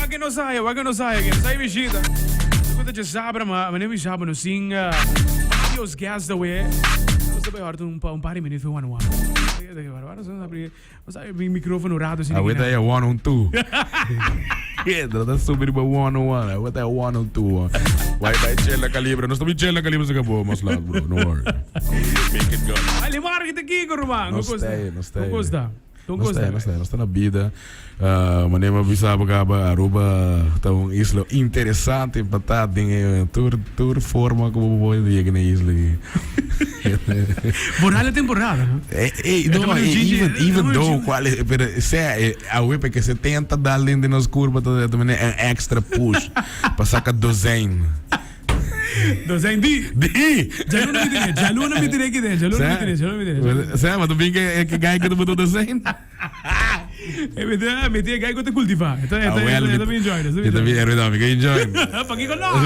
Wak nos haya, wak nos haya, nos haya bishita. Kuta je sabra ma, ma ne bisa no sin varios guests dawe. Nos ta bai hort un pa un par di minuut for one one. Mi microfono rato sin. Awe ta one on two. Pedro, ta super riba one on one. Awe ta one on two. Vai vai chela calibre. Nos ta bi chela calibre se acabou mas laat bro. No worry. Make it go. Ali marca te kiko ruman. Nos ta, nos ta. Nos ta. Nos ta, nos ta, nos ta na bida. Uh, mané ma bisa caba Aruba ta un isla interesante pa ta den eh, tur tur forma como bo yega na isla. Borale temporada, no? Eh, eh, no, eh, even, even though cual es, pero sea, eh, awe porque se tenta dar den de nos curva to to un extra push pa saca dozijn. Dozijn di. Di. Jaluna mi tene, jaluna mi tene kide, jaluna mi tene, jaluna mi tene. Sea, maar tu bin que que gai que tu botou dozijn. E mi te, mi te gai que te cultiva. Eta, eta, Ah, well, eta, eta mi enjoy, eta mi Yo también, hermano, mi que enjoy. Pakiko no?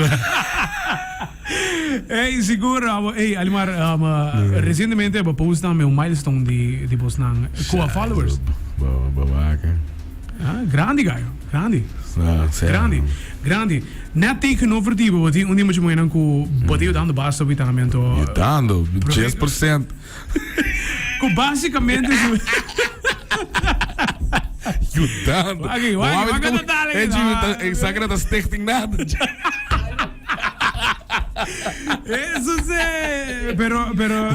Ey, sigur, ey, Alimar, recientemente bo post tambe un milestone di, di bosnan koa followers. Bo, bo, waka. Ah, grandi gayo, grandi. Ah, sea. Grandi, grandi. Net tegenover di bo, bo tin un di mucha muhernan ku bo ta yudando basta hopi tambe, anto. Yudando, 10%. Ku básicamente su. Yudando. Waki, waki, waki total Eh, Jimmy, ta, eh, saca ta stichting nada. Eso sí. Pero, pero.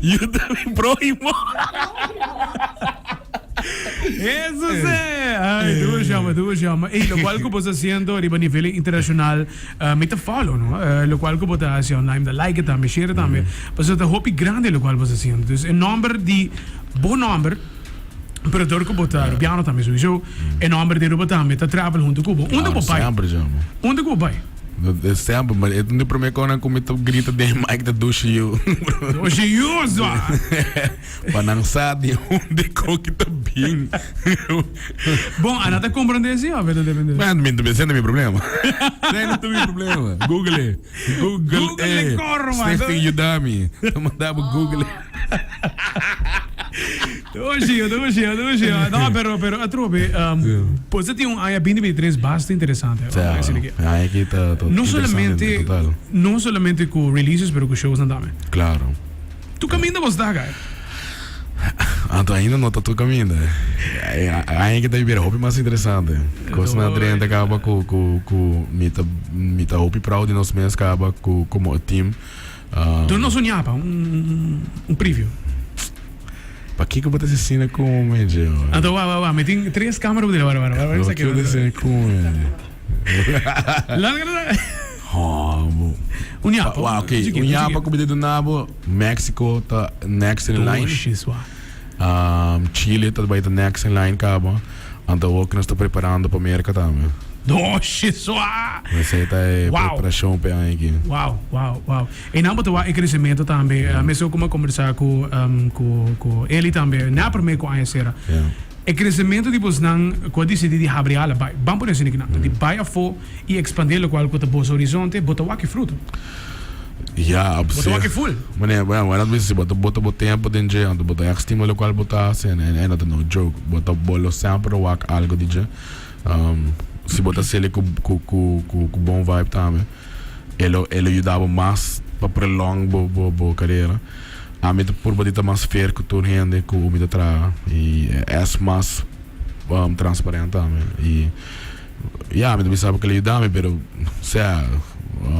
Yuda mi prójimo. Eso sí. Ay, tu chama, tu chama. Ey, lo cual ku bo ta haciendo riba nivel internacional, mi ta follow, no? Lo cual ku bo ta haci online, mi ta like tambe, share tambe. Pasobra ta hopi grandi lo cual bo ta haciendo. Dus e nomber di bo nomber, pero dor ku bo ta Rubiano tambe sowieso, e nomber di Aruba tambe ta travel hunto ku bo. Unda bo bai? Semper, chama. Unda ku bo bai? Semper, maar e di prome konan ku mi ta grita den mic ta dushi yu. Dushi yu, zwa! Pa nan sa di hunde koki ta bin. Bon, ana ta comprende si of e ta depende? Man, mi ta pensando mi problema. Nee, no ta mi problema. Google e. Google, Google e. e corro, man. Stichting Yudami. Ta manda bo Google e. Doshi, doshi, doshi. No, pero, pero atrobe, um, pues tin un aña 2023 basta interesante. Ja, aña aki ta, ta No solamente, total. no solamente cu releases, pero cu shows nan tambe. Claro. Tu caminda bo sta kai. Anto ainda no ta tu caminda. Aña ki ta bira hopi mas interesante. Cosnan drenta caba cu cu cu mi ta mi ta hopi proud di nos mes caba cu como a team. Duna nos un yapa, un un preview. Pakiko bo ta haci asina cu mi, Gio? Anto wa wa wa mi tin tres camera bo dile wara wara wara. Pakiko bo ta haci asina cu mi? Larga larga. Ho, Un yapa. Wa, ok, un yapa ku mi ta duna bo, Mexico ta next in line. Chile ta bai ta next in line kaba. Anto awor ku nos ta preparando pa Merka tambe. Doshi swa! Esei ta e Wow. preparashon pa e aña aki. Wow, wow, wow. Einan bo ta wak e kresementu tambe. Mesun ku mi a kombersá ku ku ku Eli tambe na promé ku aña sera. Ja. E kresementu di bosnan ku a disidí di habri ala bai, ban pone asina kinan, di bai afó i ekspandé lokual ku ta boso horizonte, bo ta wak e fruto. Ya, op Bo ta zich. wak e ful. Meneer, bueno, bueno, bisa si bo ta bota bo tempo den dje, anto bo ta echt stima lokual bo ta hasi, en en no ta no joke. Bo ta bo lo semper wak algo di dje. Si bo ta hasiel ku ku ku ku ku bon vibe tambe, e lo e lo yuda bo mas pa prolong bo bo bo karera. Ami ta purba di ta mas fair ku tur hende ku mi ta traha i es mas transparent tambe. I ya mi ta bisa bo ke lo yuda mi pero sea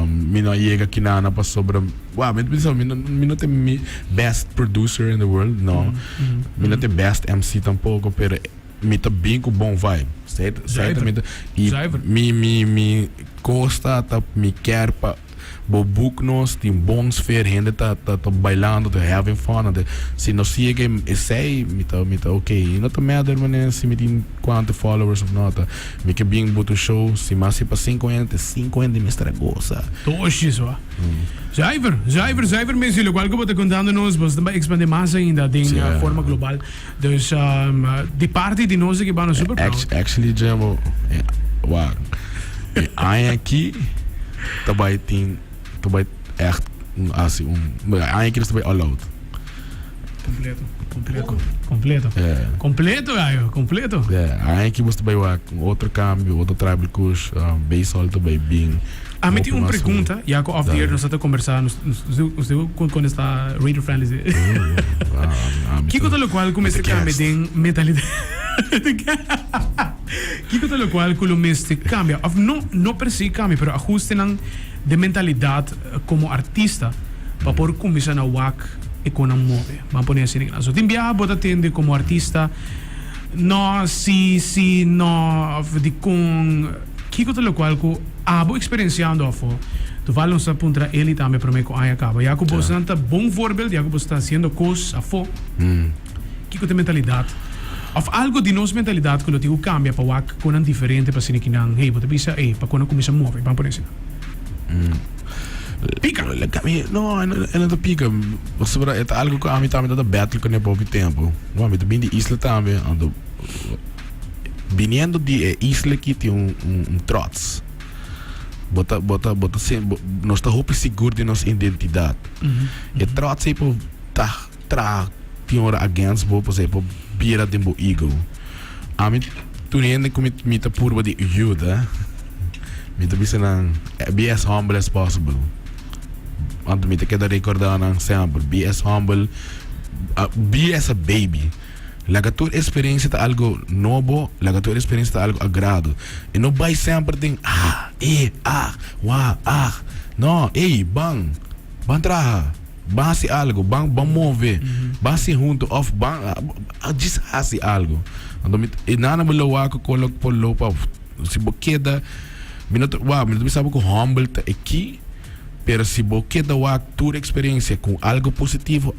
mi no a yega kinana pasobra wou mi ta bisa mi no mi no ta e best producer in the world no mi no ta e best MC tampoco pero mi ta bin ku bon vibe i mi mi mi kos ta ta mi kier pa Bo boek nos tin bon sfeer, hende ta ta ta bailando, ta having fun, ante si nos yega esey mi ta mi ta ok, y no ta matter manera si mi tin cuanto followers of no, ta mi ke bin boto show, si mas si pa cinco hende, cinco hende mester a gosa. Toshi so. Zuiver, zuiver, zuiver mes y locual cu bo ta contando nos, bo ta bay expande mas ainda den forma global. Dus di parti di nos aki bano super proud. Actually Jemo, wak, e aña aki ta bai tin, ta bai echt un hasi un, e aña aki nos ta bai all out. Completo, completo, completo. Yeah. Completo, gallo, completo. Yeah, aña aki bo ta bay wak un otro cambio, otro Tribal Kush, Basehall ta bay bin. Ami tin un pregunta, ya cu off the air nos ta conversa, nos nos tin cu contesta radio friendly si. Kico ta locual cu mester cambia den mentalidad? Kico ta locual cu lo mester cambia, of no no per si cambia, pero ajustenan den mentalidad como artista pa por cuminsa na wak e con nan move? Ban pone asina kinan. So tin biaha bo ta tende como artista, no, si, si, no, of dicon. Kiko ta lokual ku abo eksperensiando afó? Toval nos ta puntra Eli tambe promé ku aña kaba. Ya ku bosnan ta bon voorbeeld, ya ku bos ta hasiendo kos afó, kiko ta e mentalidat òf algu di nos mentalidat ku lo tin ku kambia pa wak konan diferente pa asina kinan, hey, bo ta bisa, ey, pa kon a kuminsá move? Ban pone asina. Pika! No, e no ta pika. Pasobra e ta algu ku ami tambe ta battle kuné pa hopi tempu. Bo, mi ta bini di isla tambe, anto. Biniendo di e isla aki tin un un trots. Bo ta bo ta bo ta bo nos ta hopi sigur di nos identidat. E trots ei por ta traha tin ora against bo pasobra e por bira den bo ego. Ami tur hende ku mi mi ta purba di yuda mi ta bisa nan be as humble as possible. Anto mi ta keda rekorda nan semper be as humble be as a baby. Laga tur experiencia ta algo nobo, laga tur experiencia ta algo agrado. E no bai semper den ah, e, ah, wa, ah. No, ey, ban, ban traha, ban haci algo, ban, ban move, ban haci hunto of ban djis haci algo. Anto mi, e nana bo lo wak con lo por lo pa si bo keda, mi no ta, wa, mi no ta bisa bo cu humble ta e ki, pero si bo keda wak tur experiencia cu algo positivo,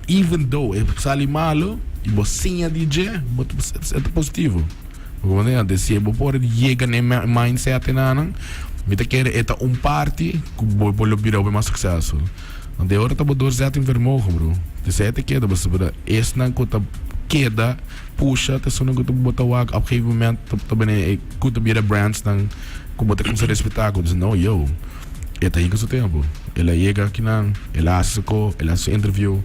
Even though e sali malo y bo siña di dje, bo ta e ta positivo. Bo comprende? Antes si bo por yega na e mindset enanan, mi ta kere e ta un parti cu bo por lo bira hopi mas successful. Want e ora ta bo doorzettingsvermogen bro. Esey ta keda pasobra esnan cu ta keda pusha ta esunnan cu ta bo ta wak op gegeven moment ta bini e cu ta bira brands nan cu bo ta cuminsa respeta cu ta bisa no yo. E ta hinka su tempu. El a yega akinan, el a hasi su ko, el a hasi su interview,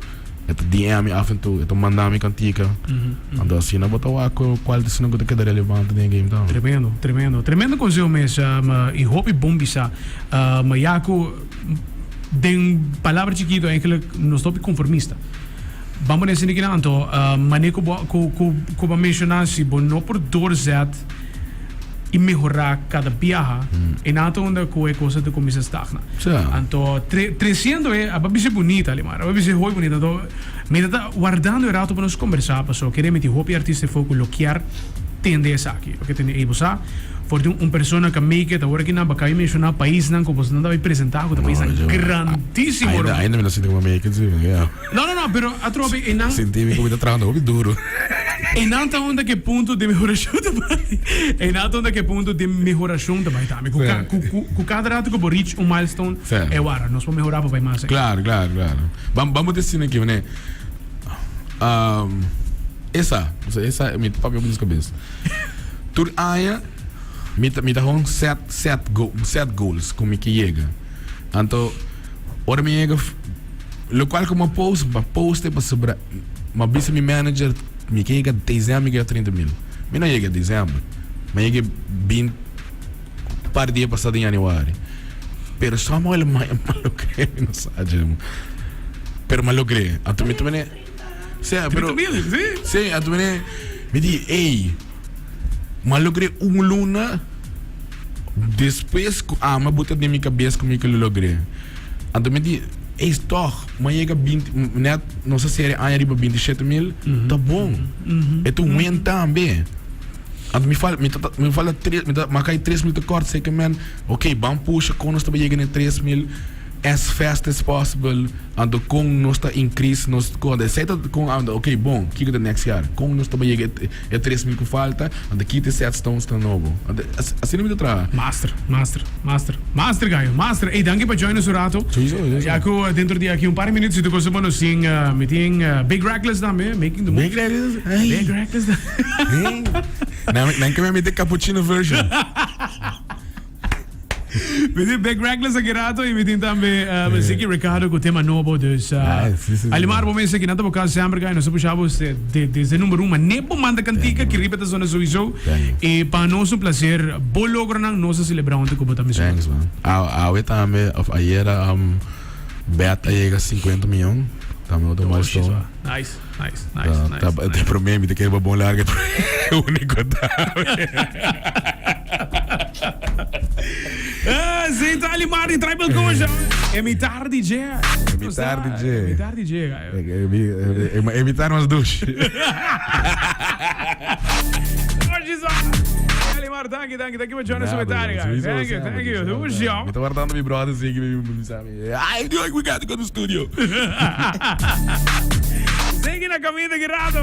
e ta DM mi af en toe, e ta manda mi kantika. Anto asina bo ta wak ku kual ta esnan ku ta keda relevante den e game tambe. Tremendo, tremendo. Tremendo konseho mes i hopi bon bisa. Ma ya ku den palabra chikito eigenlijk nos ta hopi konformista. Ban pone esei kinan anto mane ku bo ku ku ku bo a menshoná si bo no por doorzet i mehorá kada biaha e nan ta unda ku e kosa ta kuminsá stagna. Anto tre tresiendo e a bisa bunita Alimar, a bisa hopi bunita anto mi ta ta wardando e rato pa nos kombersá pasobra kere mi tin hopi artista afó ku lo kier tende esaki, lo kier tende ey bo sa for di un persona ku a make it awor aki nan bo a kaba di menshoná paisnan ku boso nan ta bai presentá ku ta paisnan grandísimo. Ainda ainda mi no sinti ku mi a make it si. No, no, no, pero atrobe e nan. Sinti mi ku mi ta trahando hopi duro. E nan ta unda ke punto di mehorashon ta bai. E nan ta unda ke punto di mehorashon ta bai tambe. Ku ka, ku, ku, ku kada rato ku bo reach un milestone, e wara, nos por mehorá pa bai mas. Klaro, klaro, klaro. Ban, ban bo ta asina aki, mane. Um, esa, esa, mi ta papia op nos kabes. Tur aña, mi ta, mi ta gewoon set, set, go, set goals ku mi ke yega. Anto, ora mi yega. Locual cu m'a post, m'a post e pasobra m'a bisa mi manager mi ke yega december mi ke yega 30 mil. Mi no yega december, m'a yega bint par dia pasa den januari. Pero somehow el m'a logr'é, mi no sa dje. Pero m'a logr'é. Anto mi ta mene, sea, pero, 30 mil, si. Si, anto mene, mi di, ey, m'a logr'é un luna despues cu ami a bota den mi cabes cu mi ke lo logr'é. Anto mi di, Ey, tog, mi a yega binti, net nos a sera e aña riba 27 mil, ta bon. E ta un win tambe. Anto mi fal, mi ta, mi falta tres, mi ta, mi a kai 3000 tekort, zeker men, ok, ban pusha kon nos ta bai yega na e 3000 as fast as possible. Anto kon nos ta increase nos, kon, esei ta kon, anto ok, bon, kiko ta next jaar? Kon nos ta bai yega e, e 3000 ku falta, anto kita e set stones ta nobo. Anto asina mi ta traha. Master, master. Master, master gallo, master. Ey, danki pa join nos un rato. Sowieso, sowieso. Ya cu dentro di aki un par di minuut si tu cosa bo nos tin, mi tin Big Reckless tambe, making the move. Big Reckless, ey. Big Reckless tambe. Hey. Nan, nan ke mi mete cappuccino version. Mi tin Big Reckless aki rato y mi tin tambe Ziggy Ricardo cu tema nobo. Dus Nice, sí, sí, sí. Alimar bo mester ki nan ta bo casa semper guy. Nos ta pusha bo desde number 1 ma ne bo manda cantica ki riba ta zona sowieso. Thanks. Y pa nos un placer bo logronan nos ta celebra hunto cu bo tambe. Thanks man. Awe tambe of ayera Bet a yega 50 miyon. Tambe otro milestone. Nice. Nice, nice, nice. Ta, ta, nice. Promé mi te kere bon larga único tambe. Ah, sí, Tali Martin, Tribal Coach. Emitar DJ. Emitar DJ. Emitar DJ. Emitar mas douche. Alimar, thank you, thank you, thank you for joining us with Thank you, thank you. Douche. Mi ta wardando mi brother Ziggy, mi sabi. Ay, Dios, we got to go to the studio. Ziggy na caminda ki rato.